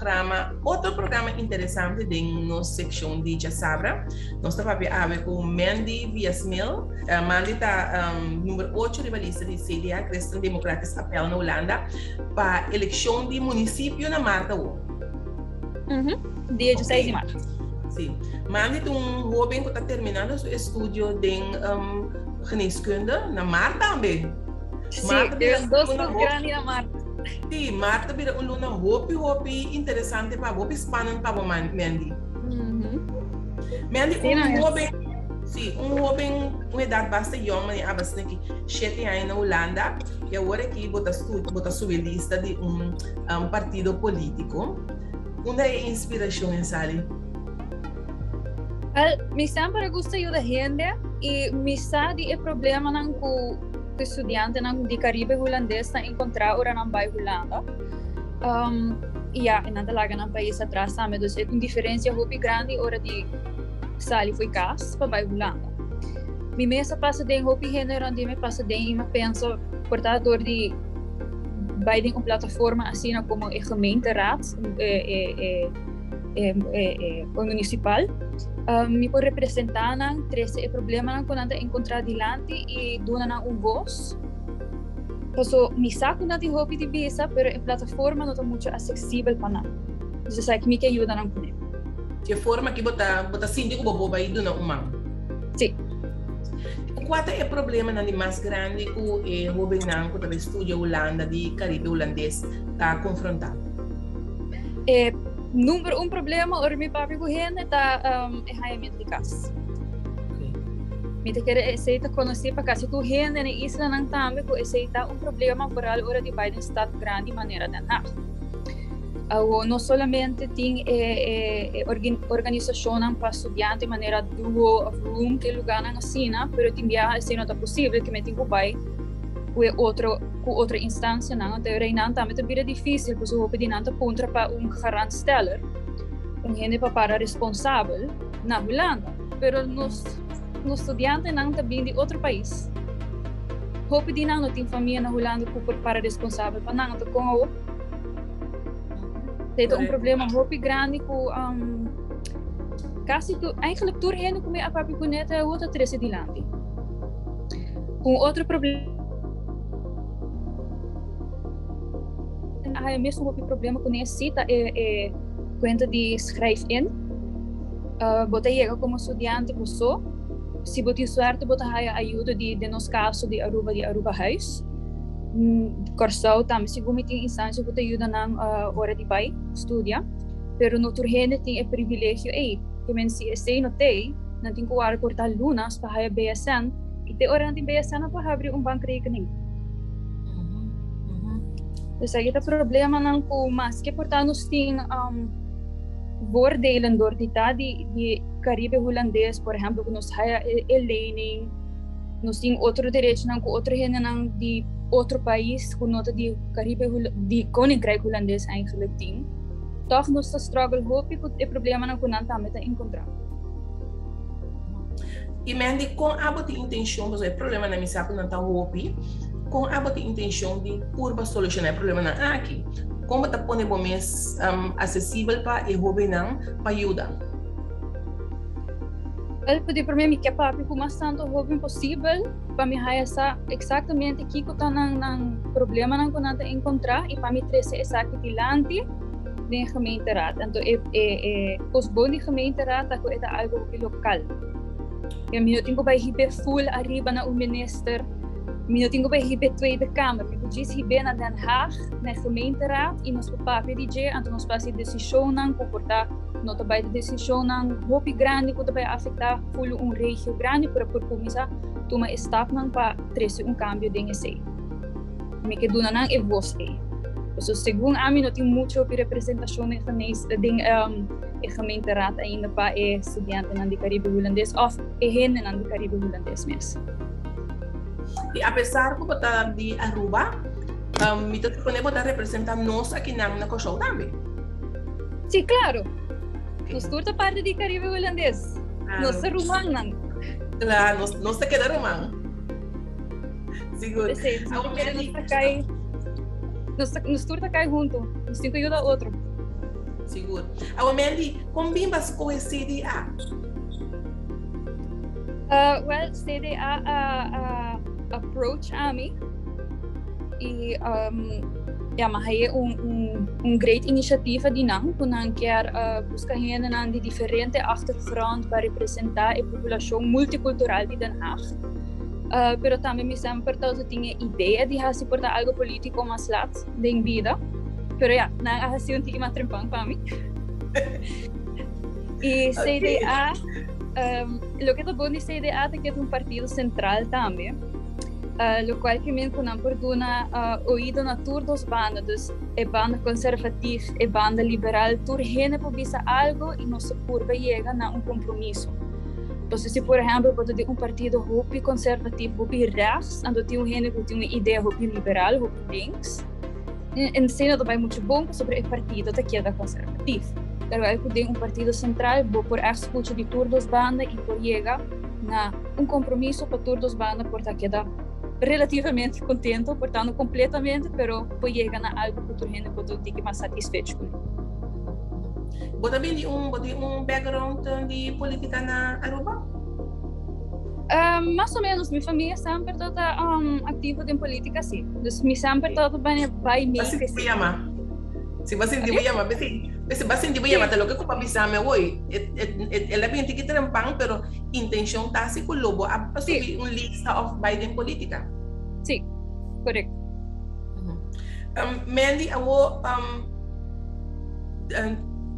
programa, otro programa interesante den nos sekshon di Djasabra. Nos ta papia awe ku Mandy Villasmil. Mandy ta number ocho riba lista di CDA, Christen Democratisch Appèl na Hulanda, pa elekshon di munisipio na mart awo. Dia 16 di mart. Si. Mandy ta un hoben ku ta terminando su estudio den geneeskunde na mart tambe. Si, den dos luna grandi na mart. Si, mart ta bira un luna hopi hopi interesante pa bo, hopi spannend pa bo, Mandy. Mandy, un hoben, si, un hoben, un edad basta yong, mane aba sneki shete aña na Hulanda, y awor aki bo ta bo ta subi lista di un partido politico. Unda e inspiracion en sali? Wel, mi semper a gusta yuda hende y mi sa di e problemanan cu studiantenan di Caribe Hulandes ta encontra ora nan bai Hulanda. Y ya, nan ta laga nan pais atras tambe. Dus e un diferencia hopi grandi ora di sali fo'i cas pa bai Hulanda. Mi mes a pasa den, hopi hende rond di mi pasa den y mi a pensa por ta dor di bai den un plataforma asina como e gemeenteraad, e e municipal, mi por representa nan, trece e problemanan cu nan ta encontra dilanti y duna nan un voz. Paso mi sa cu nan tin hopi di bisa, pero e plataforma no ta mucho accesibel pa nan. Dus esaki mi ke yuda nan cune. Ke forma ki bo ta bo ta sinti cu bo por bay duna un man? Si. Cua ta e problemanan di mas grandi cu e hobennan cu ta bay studia Hulanda di Caribe Hulandes ta confronta? E number un problema ora mi papia ku hende ta um, e hañamento di kas. Mi ta kere esei ta konosí pa kasi tur hende na e islanan tambe ku esei ta un problema vooral ora di bai den stad grandi manera Den Haag. Awo no solamente tin e, e, e organisashonnan pa studiante manera Duo of Room, ke lugarnan asina, pero tin biaha esei no ta posibel, ke men tin ku bai ku e otro ku otro instancianan, anto e reinan tambe ta bira difícil, pasobra hopi di nan ta puntra pa un garantsteller, un hende pa para responsabel na Hulanda. Pero nos, nos studiantenan ta bin di otro pais. Hopi di nan no tin famia na Hulanda ku por para responsabel pa nan, anto kon awo? Esei ta un problema hopi grandi ku um, kasi tu, eigenlijk tur hende ku mi a papia kuné te awo ta trese dilanti. Un otro problema Hay mes un hopi problema con esi ta e, e cuenta di schrijf in. Bo ta yega como studiante bo so. Si bo tin suerte bo ta haya ayudo di den nos caso di Aruba di Aruba Huis. Kòrsou tambe segun mi tin instancia ku ta yuda nan ora di bai studia. Pero no tur hende tin e privilegio ei. Ke men si esei no t'ei, nan tin ku wara kortá lunas pa haya BSN i te ora nan tin BSN nan por habri un bankrekening. Esaki ta problemanan ku maske por ta nos tin voordelen dor di ta di di Caribe Hulandes, por ehempel ku nos haya e lening, nos tin otro derechonan ku otro hendenan di otro pais ku no ta di Caribe di Koninkrijk Hulandes eigenlijk tin. Tòg nos ta struggle hopi ku e problemanan ku nan tambe ta enkontrá. I Mandy, kon abo tin intenshon, pasobra e problemanan mi sa ku nan ta hopi, kon abo tin intenshon di purba solushoná e problemanan aki? Kon bo ta pone bo mes asesibel pa e hóbennan pa yuda? Wèl, pa di promé mi ke papia ku mas tantu hóben posibel pa mi haya sa eksaktamente kiko ta nan nan problemanan ku nan ta enkontrá i pa mi trese esaki dilanti den gemeenteraad. Anto e e e kos bon di gemeenteraad ta ku e ta algu hopi lokal. Ya mi no tin ku bai hib'é ful ariba na un minister, mi no tin ku bai hib'é Tweede Kamer, mi por djis hib'é na Den Haag, na e gemeenteraad i nos por papia di dje, anto nos por hasi desishonnan ku por ta no ta bai ta desishonnan hopi grandi ku ta bai afektá ful un regio grandi, pero por kuminsá tuma e stapnan pa trese un kambio den esei. Mi ke duna nan e voz ei. Pasobra segun ami no tin mucho hopi representashon den genees den e gemeenteraad ainda pa e studiantenan di Caribe Hulandes of e hendenan di Caribe Hulandes mes. I apesar ku bo ta di Aruba, mi ta supone bo ta representa nos akinan na Kòrsou tambe. Sí, klaro. Nos tur ta parti di Caribe Hulandes. Nos ta rumannan. Claro, nos, nos ta keda ruman. Sigur. Esei, nos ta kai, nos, nos tur ta kai hunto. Nos tin ku yuda otro. Sigur. Awo Mandy, kon bin ba skohe CDA? Well, CDA a approach ami y ja, ma haye un great iniciativa di nan, ku nan kier busca hendenan di diferente achtergrond pa representa e populacion multicultural di Den Haag. Pero tambe mi semper tabata tin e idea di hasi por ta algo politico mas lat den bida. Pero ja, nan a hasi un tiki mas trempan pa mi. Y CDA, loke ta bon di CDA ta ke ta un partido central tambe. Locual ke men ku nan por duna oido na tur dos banda, dus e banda conservatief, e banda liberal, tur hende por bisa algo y nos ta purba yega na un compromiso. Entonces si por ehempel bo ta di un partido hopi conservatief, hopi rechts, anto tin un hende ku tin un idea hopi liberal, hopi links, en si no ta bai mucho bon pasobra e partido ta keda conservatief. Terwijl ku den un partido central bo por echt scucha di tur dos banda y por yega na un compromiso pa tur dos banda por ta keda relativamente contento, por ta no completamente, pero por yega na algo ku tur hende por ta un tiki mas satisfecho kuné. Bo ta bin di un, bo tin un background di politica na Aruba? Mas o menos, mi famia semper tabata activo den politica, si. Dus mi semper tabata bani bai mee. Bo sinti bo yama? Si bo sinti bo yama, besi, besi bo sinti bo yama, ta loke ku bo a bisa mi awor. El a bin tiki trempan, pero intencion ta si ku lo bo a subi un lista of bai den politica. Si, correcto. Mandy, awor,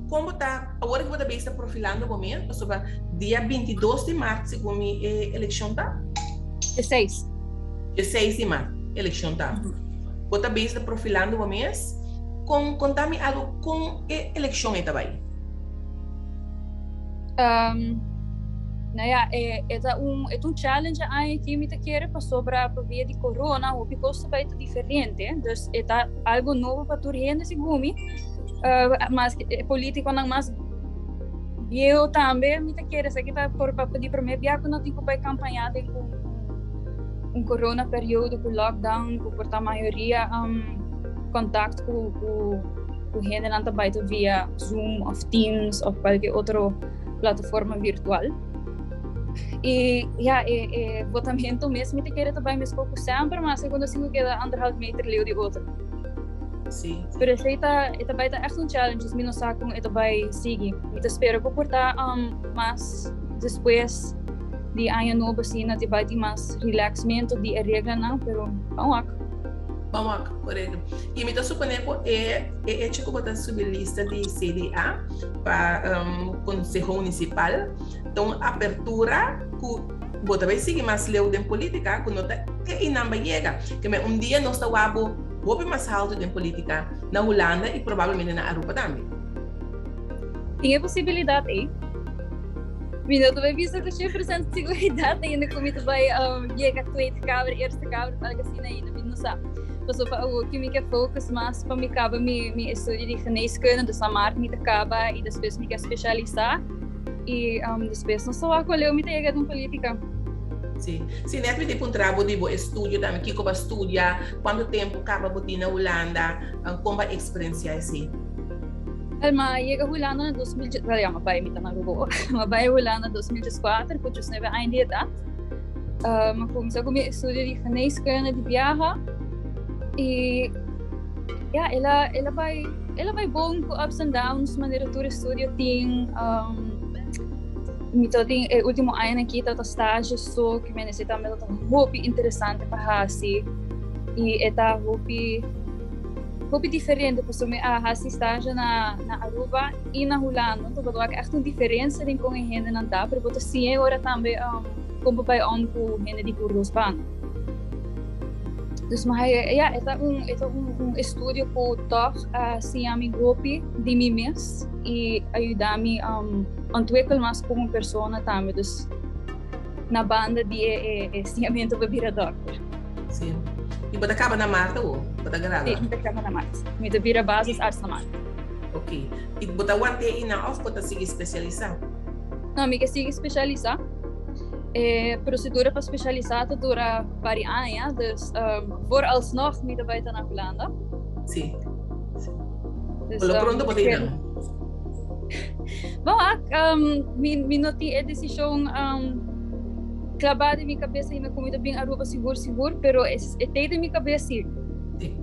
kon bo ta, awor ku bo ta bezig ta profilando bo mes, pasobra dia 22 di mart segun mi e elekshon ta? E 6. E 6 di mart elekshon ta. Bo ta bezig ta profilando bo mes, kon, konta mi algo kon e elekshon ei ta bai? Nou ja, e ta un, e ta un challenge aña aki mi ta kere pasobra pa via di corona hopi kos ta bai ta diferente, dus e ta algo nobo pa tur hende segun mi. Mas e politiconan mas bieu tambe mi ta kere esaki ta por pa di prome bia ku no tin ku bai kampaña den un corona periodo ku lockdown ku por ta mayoria kontakt ku ku ku hendenan ta bai ta via Zoom of Teams of kualke otro plataforma virtual. Y ja, e votamento mes mi ta kere ta bai mes ku semper, mas segundo si ku keda anderhalf meter leu di otro. Sí. Pero esei ta, e ta bai ta echt un challenge, dus mi no sa kon e ta bai sigui. Mi ta spera ku por ta mas despues di aña nobo asina ta bai tin mas relaxmento di e reglanan, pero ban wak. Ban wak, korekto. I mi ta supone ku e e hecho ku bo ta subi lista di CDA pa konseho munisipal ta un apertura ku bo ta bai sigui mas leu den politika ku no ta e einan bai yega. Ke men un dia nos ta wak bo Hopi mas haltu den politica na Hulanda y probablemente na Aruba tambe. Tin e posibilidad ey. Mi no ta bay bisa cu 100% seguridad ainda cu mi ta bay yega Tweede Kamer, Eerste Kamer of algo asina ainda, mi no sa. Pasobra pa awoki mi ke focus mas pa mi caba mi estudio di geneeskunde, dus na maart mi ta caba y despues mi ke specialisa y despues no sa wak cualeu mi ta yega den politica. Sí, sí, net mi tin puntra bo di bo estudio tambe, kiko bo a studia, kuantu tempu kaba bo tin na Hulanda, kon bo a eksperensiá esei? Wel, mi a yega Hulanda na 2000, wel ja, mi a bai, mi ta na Aruba ora, mi a bai Hulanda 2004 ku 19 aña di edat. Mi a kuminsá ku mi estudio di geneeskunde di biaha i ja, el a, el a bai, el a bai bon ku ups and downs manera tur estudio tin. Mi ta tin e último añanan aki ta stage so ke mi nesita mi ta hopi interesante pa hasi i e ta hopi hopi diferente pasobra mi a hasi stage na na Aruba i na Hulanda enton bo ta wak ègt un diferensia den kon e hendenan ta pero bo ta siña e ora tambe kon bo bai om ku hende di tur dos banda. Dus mi haya ya e ta un e ta un estudio ku tòg a siña mi hopi di mi mes i a yuda mi ontwikkel mas komo persona tambe dus na banda di e e siñamentu pa bira dòkter. Sí. I bo ta kaba na maart awo? Bo ta gradua? Sí, mi ta kaba na maart. Mi ta bira basisarts na maart. Ok. I bo ta want'é einan òf bo ta sigui spesialisá? No, mi ke sigui spesialisá. E prosedura pa spesialisá ta dura pari aña, dus vooralsnog mi ta bai ta na Hulanda. Sí. Sí. Dus, Lo pronto bo ta um, Bon, mi no tin e desishon klabá den mi kabes ainda ku mi ta bin Aruba sigur sigur, pero e t'ei den mi kabes sí. Sí,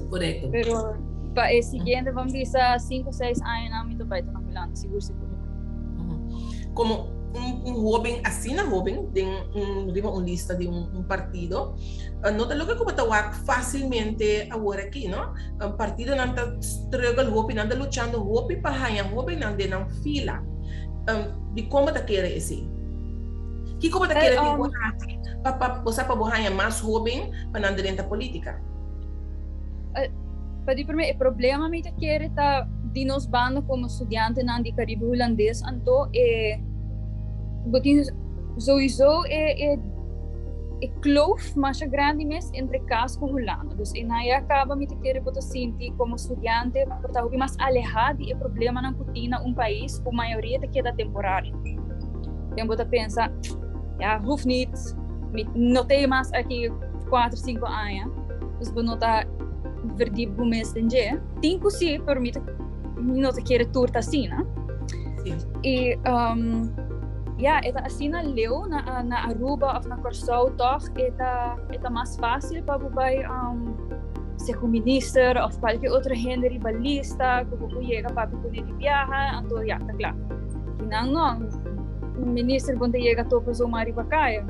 korekto. Pero pa e siguiente ban bisa 5 6 añanan mi ta bai ta na Hulanda sigur sigur. Komo un hoben asina hoben den un riba un lista di un partido, no ta loke ku bo ta wak fásilmente awor aki, no? Partidonan ta struggle hopi, nan ta luchando hopi pa haña hobennan den nan fila. Dikon bo ta kere esei? Kiko bo ta kere tin ku hasi pa pa osea pa bo haña mas hoben pa nan drenta polítika? Pa di promé, e problema mi ta kere ta di nos banda komo studiantenan di Karibe Hulandes, anto e bo tin souiso e e e kloof masha grandi mes entre kas ku Hulanda. Dus e nan ya kaba mi ta kere bo ta sinti komo studiante por ta hopi mas alehá di e problemanan ku tin na un pais ku mayoria ta keda temporario. Den bo ta pensa, ja, hoeft niet, mi no ta mas aki 4, 5 aña. Dus bo no ta verdiep bo mes den dje. Tin ku sí, pero mi ta mi no ta kere tur ta asina. Sí. I ja, e ta asina leu na, na Aruba of na Kòrsou tòg e ta, e ta mas fásil pa bo bai sea ku minister of kualke otro hende riba lista ku bo por yega papia kuné di biaha, anto ja, ta kla. Kinan no, un minister bon ta yega topa zomaar riba kaya.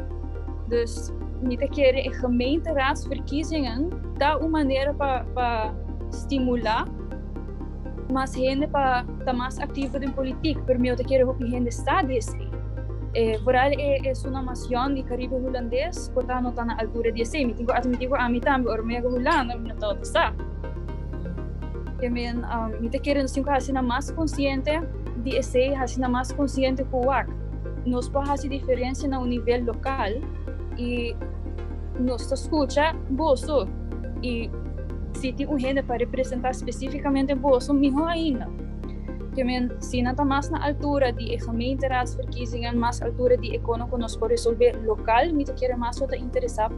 Dus mi ta kere e gemeenteraadsverkiezingen ta un manera pa, pa stimulá mas hende pa ta mas aktivo den politiek, pero mi no ta kere hopi hende sa di esei. Eh, vooral e esunnan mas yòn di Karibe Hulandes por ta no ta na altura di esei. Mi tin ku atmití ku ami tambe ora mi yega Hulanda mi no tabata sa. Ke men, mi ta kere nos tin ku hasi nan mas konsiente di esei, hasi nan mas konsiente ku wak nos por hasi diferensia na un nivel lokal i nos ta skucha boso i si tin un hende pa representá spesífikamente boso, mihó ainda. Ke men, si nan ta mas na altura di e gemeenteraadsverkiezingen, mas altura di e kono ku nos por resolvé lokal, mi ta kere mas lo ta interesá,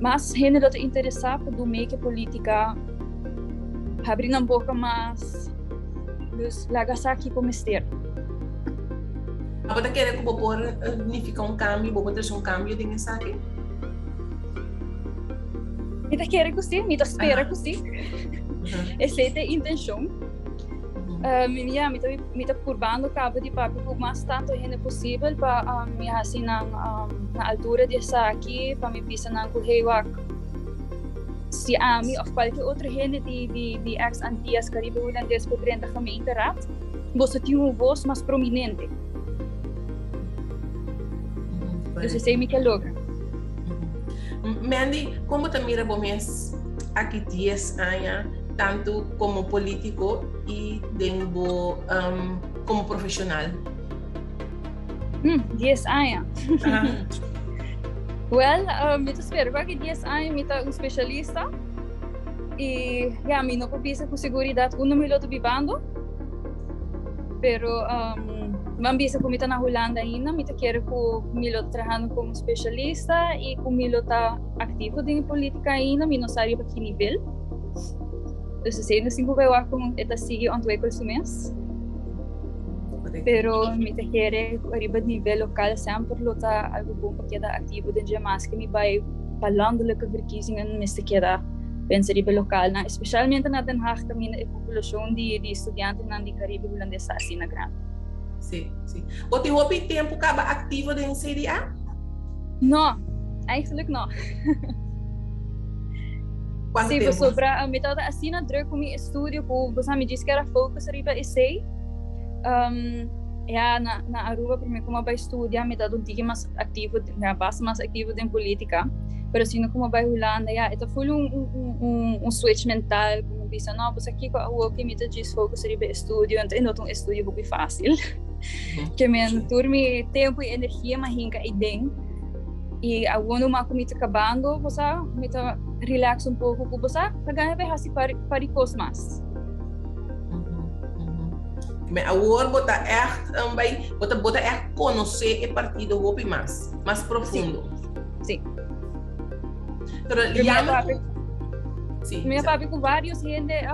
mas hende lo ta interesá pa dun mee ku e polítika, habri nan boka mas, dus laga sa kiko mester. Abo ta kere ku bo por nifiká un kambio, bo por trese un kambio den esaki? Mi ta kere ku sí, mi ta spera ku sí. Esei ta e intenshon. Ya, mi ta, mi ta purbando kaba di papia ku mas tantu hende posibel pa mi hasi nan na altura di esaki, pa mi bisa nan ku hey wak, si ami òf kualke otro hende di di di ex Antias Karibe Hulandes por drenta gemeenteraad, boso tin un vos mas prominente. Dus esei mi ke logra. Mandy, kon bo ta mira bo mes aki 10 aña, tantu komo polítiko i den bo um, komo profeshonal? 10 aña. Well, mi ta spera ku aki 10 aña mi ta un spesialista. I ja, mi no por bisa ku seguridat unda mi lo ta bibando. Pero um, man bisa ku mi ta na Hulanda ainda, mi ta kere ku mi lo ta trahando komo spesialista i ku mi lo ta aktivo den politika ainda, mi no sa riba ki nivel. Dus esei nos tin ku bai wak kon e ta sigui ontwikkel su mes. Pero mi ta kere ku riba nivel lokal semper lo ta algu bon pa keda aktivo den dje, maske mi bai pa landelijke verkiezingen mester keda pensa riba lokalnan, especialmente na Den Haag kaminda e populashon di di studiantenan di Karibe Hulandes ta asina grandi. Sí, sí. Bo tin hopi tempu kaba aktivo den CDA? No, eigenlijk no. Kuantu Sí, tempu? pasobra mi tabata asina druk ku mi estudio ku bo sa mi djis kera focus riba esei. Ja, na na Aruba prome ku mi a bai studia mi tabata un tiki mas aktivo, ja, basta mas aktivo den politika. Pero si no ku mi a bai Hulanda, ja, e ta ful un un un switch mental ku mi bisa no, bo sa kiko awor ku mi ta djis focus riba e estudio, enton e no ta un estudio hopi fásil. Ke men tur mi tempu i energia mi a hinka eiden. I awor numa ku mi ta kabando, bo sa, mi ta relax un poko ku bo sa, ta gana bai hasi par par di kos mas. Me awor bo ta echt um, bai, bo ta, bo ta echt konosé e partido hopi mas, mas profundo. Sí. Pero Pero mi jammer papi- ku, Sí. Mi a papia ku varios hende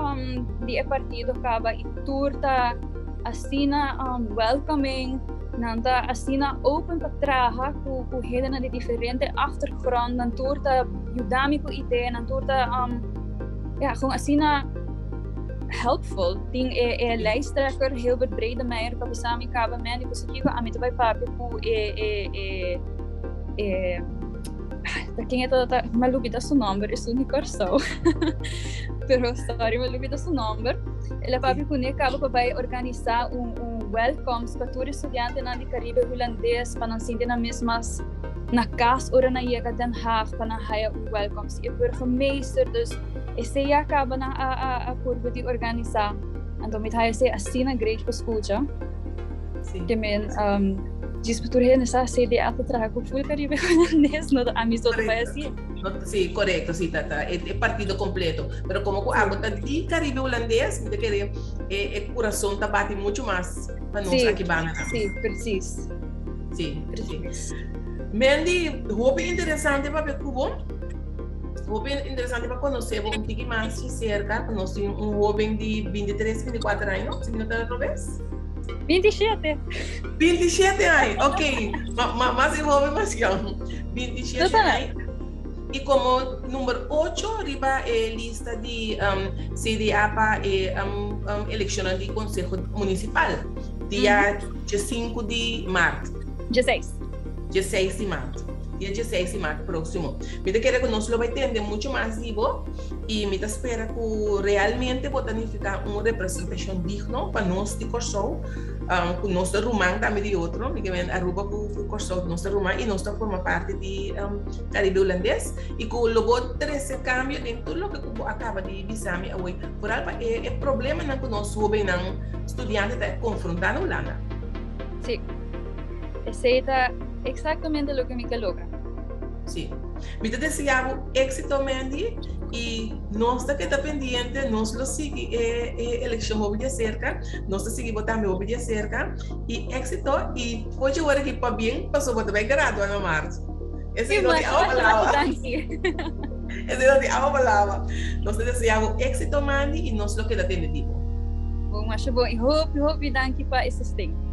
di e partido kaba i tur ta asina welcoming, nan ta asina open pa traha ku ku hendenan di diferente achtergrond, nan tur ta yuda mi ku idea, nan tur ta ja, gewoon asina helpful. Tin e e lijsttrekker Hilbert Bredemeijer pa bisa mi kaba, Mandy, bo sa kiko, ami ta bai papia ku e e e e Ta ken e ta, m'a lubida su nomber, esun di Kòrsou. Pero sorry, m'a lubida su nomber. El a papia kuné kaba pa bai organisá un un welkomst pa tur e studiantenan di Karibe Hulandes pa nan sinti nan mes mas na kas ora nan yega Den Haag, pa nan haya un welkomst di e burgemeester. Dus esei ya kaba nan a a a purba di organisá. Anto mi ta haya esei asina great pa skucha. Ke men Djis pa tur hende sa CDA ta traha ku full Caribe Hulandes, no ta ami so ta bai asi. Sí, korekto, sí, ta ta e partido kompleto. Pero komo ku abo ta di Caribe Hulandes, mi ta kere e e kurason ta bati muchu mas pa nos aki banda tambe. Sí, presis. Sí, presis. Mandy, hopi interesante papia ku bo. Hopi interesante pa konosé bo un tiki mas di serka, ku nos tin un hoben di 23, 24 aña, si mi no ta robes. 27. 27 aña, ok. Ma, ma, mas e joven, mas jong. 27 aña. Y como número 8 riba e lista di um, CDA pa e um, um, elección di Consejo Municipal. Dia 5 di maart. 16. 16 di maart. Dia 16 di maart próximo. Mi ta kere ku nos lo bai tende mucho mas di bo i mi ta spera ku realmente bo ta nifiká un representashon digno pa nos di Kòrsou, ku nos ta ruman tambe di otro, mi ke men Aruba ku Kòrsou nos ta ruman i nos ta forma parti di Karibe Hulandes i ku lo bo trese kambio den tur loke ku bo a kaba di bisa mi awor, foral pa e problemanan ku nos hóbennan studiante ta konfrontá na Hulanda. Sí, esei ta eksaktamente loke mi ke logra. Sí. Mi ta desea bo éxito, Mandy, y nos ta keda pendiente, nos lo sigui e, e eleccion hopi di acerca, nos ta sigui bo tambe hopi di acerca, y éxito, y oye ora ki pa bien, paso bo ta bai gradua na marzo. Ese no di agua palabra. Ese no di agua palabra. Nos ta desea bo éxito, Mandy, y nos lo keda tende di bo. Bon, masha bon. Y hopi, hopi danki pa e sosten.